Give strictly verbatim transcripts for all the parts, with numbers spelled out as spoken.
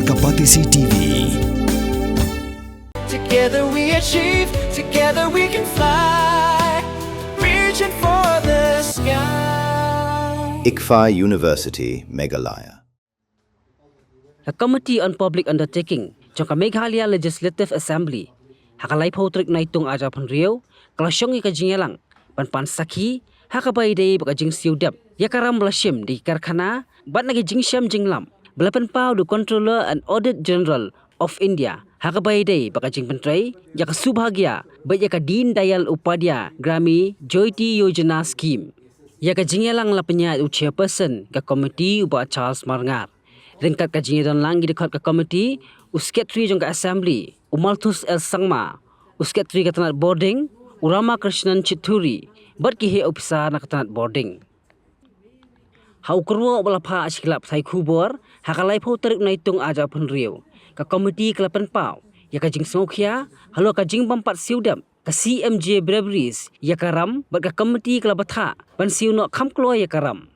Ka Batesi T V. Together we achieve, together we can fly. Reaching for the sky. ICFAI University, Meghalaya. Ka Committee on Public Undertaking jong ka Meghalaya Legislative Assembly ha ka laiphew tarik Naitung arhajar arphew hynriew ka la shong ïa ka jingïalang ban pan sakhi ha kaba ïadei bad ka jingsiew dep ïa ka ram ba la shim da ki karkhana bad na ki jingshem jinglam ba la pynpaw da u Controller and Auditor General of India ha kaba ïadei bad ka jingpyntrei ïa ka Saubhagya bad ïa ka Deen Dayal Upadhyaya Gramin Jyoti Yojana Scheme. Ïa ka jingïalang la pynïaid da u Chairperson ka Committee, u Bah Charles Marngar. Ryngkat ka jingïadon lang ki dkhot ka Committee, u Secretary jong ka Assembly, u Malthus L Sangma, u Secretary ka tnat Bording, u Ramakrishnan Chitturi bad ki heh ophisar na ka tnat Bording. Ha u kyrwoh ba la phah sha ki lad pathai khubor ha ka laiphew tarik Naitung arhajar arphew hynriew, ka Committee ka la pynpaw ïa ka jingsngewkhia halor ka jingbym pat siew dep ka C M J Breweries ïa ka ram bad ka Committee ka la bthah ban siew noh kham kloi ïa ka ram.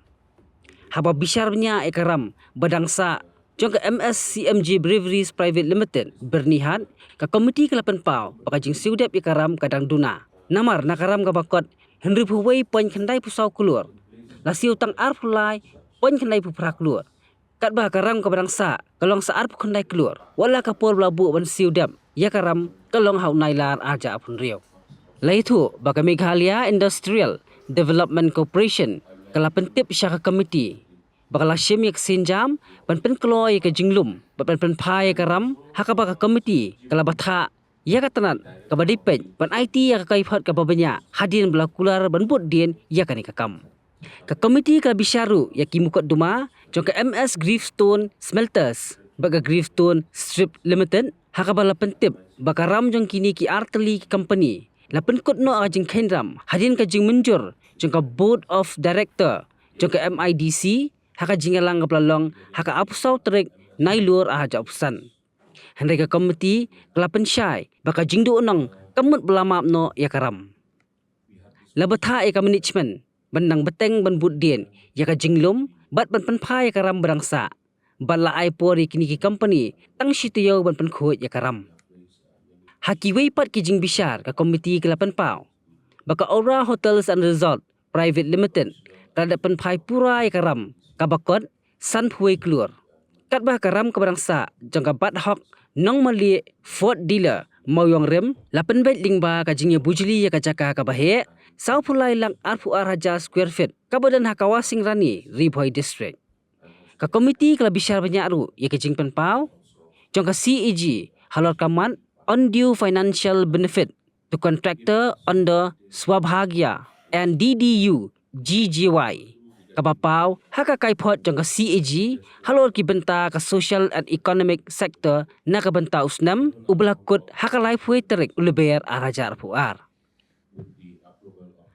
Haba bishar bniah ïa ka ram ba dang sah jong ka M S C M J Breweries Private Limited, Byrnihat, ka Committee ka la pynpaw ba ka jingsiew dep ïa ka ram ka dang duna. Namar na ka ram kaba kot hynriewphew wei point khyndaiphew saw klur, la siew tang arphew lai point khyndaiphew phra klur. Katba ka ram kaba dang sah ka long sa arphew khyndai klur, wat la ka por ba la buh ban siew dep ïa ka ram ka long ha u Nailar arhajar arphew hynriew. La ïathuh ba ka Meghalaya Industrial Development Corporation ka la pyntip sha ka Committee ba ka la shim ïa ka sienjam ban pynkloi ïa ka jinglum bad ban pynphai ïa ka ram, ha kaba ka Committee ka la bthah ïa ka tnat kaba dei peit ban aiti ïa ka kaiphod kaba bniah hadien ba la kular ban bud dien ïa kane ka kam. Ka Committee ka la bishar ruh ïa ki mukotduma jong ka M S Gravestone Smelters bad ka Gravestone Strips Limited, ha kaba la pyntip ba ka ram jong kine ki artylli ki company la pynkut noh ha ka jingkheiñ ram hadien ka jingmynjur jong ka Board of Director jong ka M I D C ha ka jingïalang kaba la long ha ka arphew saw tarik Nailur arhajar arphew san. Hynrei ka Committee ka la pynshai ba ka jingduhnong ka mut ba la map noh ïa ka ram. La bthah ïa ka management ban nang bteng ban bud dien ïa ka jinglum bad ban pynphai ïa ka ram ba dang sah, bad la ai por ïa kine ki company tang shi taïew ban pynkhuid ïa ka ram. Ha kiwei pat ki jingbishar, ka Committee ka la pynpaw ba ka Aura Hotels and Resort Private Limited ka la dep pynphai pura ïa ka ram kaba kot sanphew wei klur. Katba ka ram kaba dang sah jong ka Bat Hawk Nongmalieh Ford Dealer, Mawïong Rim, la pynbeit lyngba ka jingïabujli ïa ka jaka kaba heh sawphew lai lak arphew ar hajar square feet kaba don ha Kawah Sing Rani, Ri Bhoi District. Ka Committee ka la bishar bniah ruh ïa ka jingpynpaw jong ka C A G halor ka mat Undue Financial Benefit to Contractor under Saubhagya and D D U G G Y, kaba paw ha ka kaiphod jong ka C A G halor ki bynta ka social and economic sector na ka bynta u snem uba la kut ha ka laiphew wei tarik u Lber ar hajar arphew ar.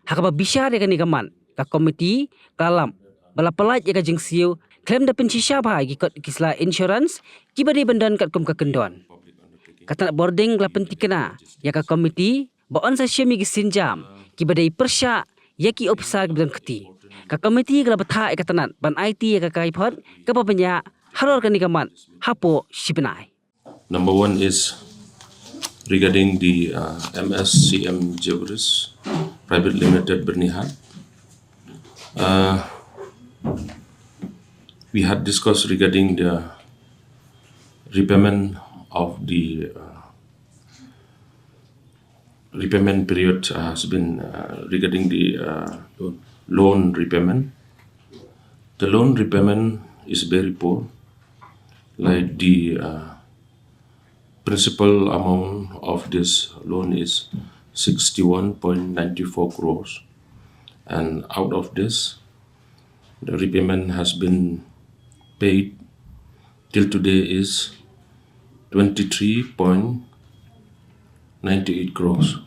Ha kaba bishar ïa kane ka mat, ka Committee ka la lap ba la pyllait ïa ka jingsiew khlem da pynshisha bha ïa ki kot ki sla insurance kiba dei ban don katkum ka kyndon. Ka tnat Bording ka la pyntikna ïa ka Committee ba yn sa shim ïa ki sienjam kiba dei pyrshah ïa ki ophisar kiba don kti. Ka Committee ka la bthah ïa ka tnat ban aiti ïa ka kaiphod kaba bniah halor kane ka mat hapoh shi bnai. Number one is regarding the uh, M S C M Jewelries Private Limited, Byrnihat. Uh, we had discussed regarding the repayment of the uh, repayment period uh, has been uh, regarding the uh, loan repayment. The loan repayment is very poor. Like the uh, principal amount of this loan is sixty-one point nine four crores, and out of this, the repayment has been paid till today is twenty-three point nine eight crores,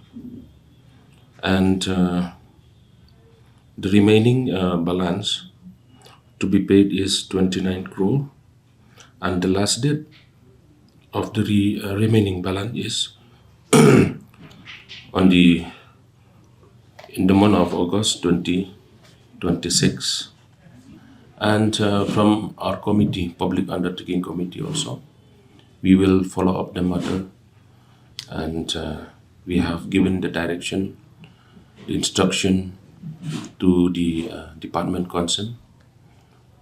and uh, the remaining uh, balance to be paid is twenty-nine crore, and the last date of the re- uh, remaining balance is on the in the month of August twenty twenty-six. And uh, from our committee, Public Undertaking Committee also, We will follow up the matter, and uh, we have given the direction, the instruction to the uh, department concerned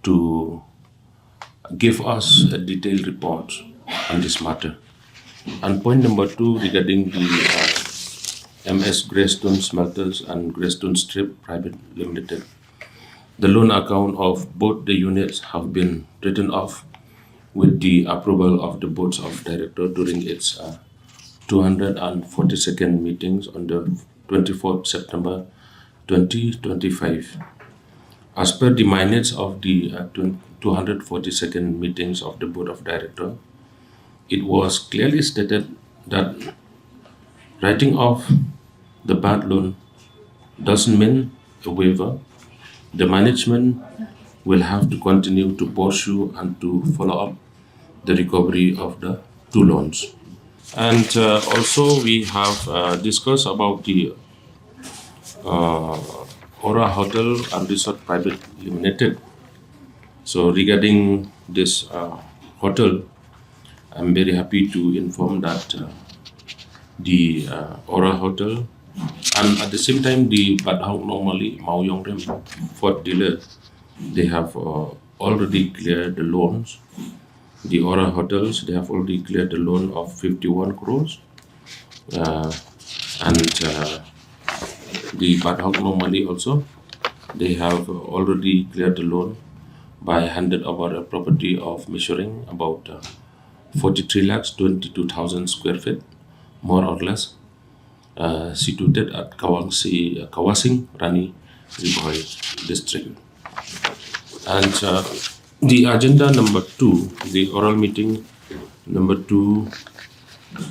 to give us a detailed report on this matter. And point number two, regarding the uh, M S Greystone Smelters and Greystone Strip Private Limited, the loan account of both the units have been written off with the approval of the Boards of Director during its uh, two hundred forty-second meetings on the twenty-fourth September twenty twenty-five. As per the minutes of the uh, twen- two hundred forty-second meetings of the Board of Director, it was clearly stated that writing off the bad loan doesn't mean a waiver. The management will have to continue to pursue and to follow up the recovery of the two loans. And uh, also we have uh, discussed about the uh, Aura Hotel and Resort Private Limited. So regarding this uh, hotel, I'm very happy to inform that uh, the uh, Aura Hotel and at the same time the Bat Hawk Nongmali Mawïong Rim Ford dealer, they have uh, already cleared the loans. The Aura Hotels, they have already cleared the loan of fifty-one crores. Uh, and uh, the Bat Hawk Nongmali also, they have already cleared the loan by handed over a property of measuring about uh, forty-three lakhs twenty-two thousand square feet, more or less, uh, situated at Kawangsi, uh, Kawasing Rani, Ri Bhoi district. And uh, the agenda number two, the oral meeting number two,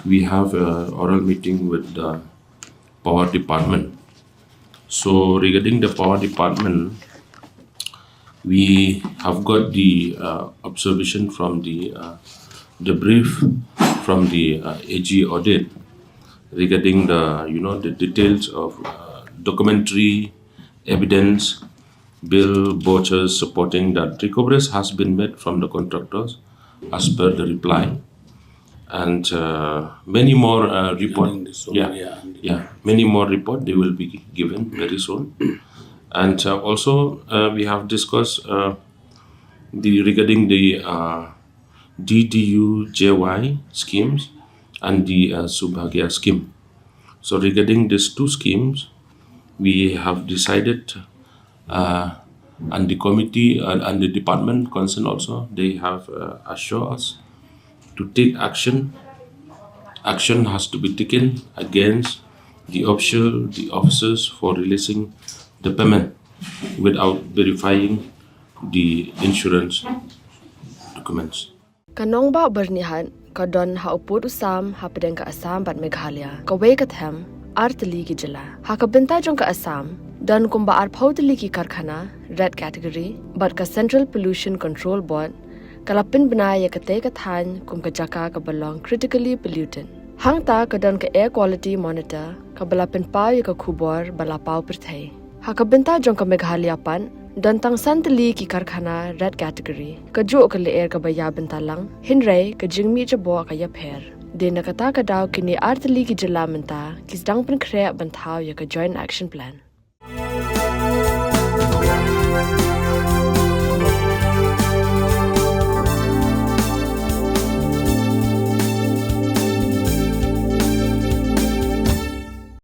we have an oral meeting with the power department. So regarding the power department, we have got the uh, observation from the uh, the brief from the uh, A G audit regarding the, you know, the details of uh, documentary evidence, bill, vouchers supporting that recoveries has been made from the contractors as per the reply. And uh, many more uh, report. Yeah, yeah, many more report they will be given very soon. And uh, also uh, we have discussed uh, the regarding the uh, D D U J Y schemes and the uh, Subhagya scheme. So regarding these two schemes, we have decided uh, and the committee and, and the department concerned also, they have uh, assured us to take action. Action has to be taken against the official, the officers for releasing the payment without verifying the insurance documents. Ka nongbah Byrnihat ka don ha u pud u sam hapdeng ka Assam bad Meghalaya, kawei ka them ar tylli ki jylla. Ha ka bynta jong ka Assam, don kumba arphew tylli ki karkhana red category, bad ka Central Pollution Control Board ka la pynbna ïa katei ka thaiñ kum ka jaka kaba long critically polluted. Hangta ka don ka Air Quality Monitor kaba la pynpaw ïa ka khubor ba la paw pyrthei. Ha ka bynta jong ka Meghalaya pat, don tang san tylli ki karkhana red category. Kajuh ka lyer kaba ïa bynta lang, hynrei ka jingmih jaboh ka ïapher. Dei na kata ka daw kine ar tylli ki jylla mynta ki sdang pynkhreh ban thaw ïa ka Joint Action Plan.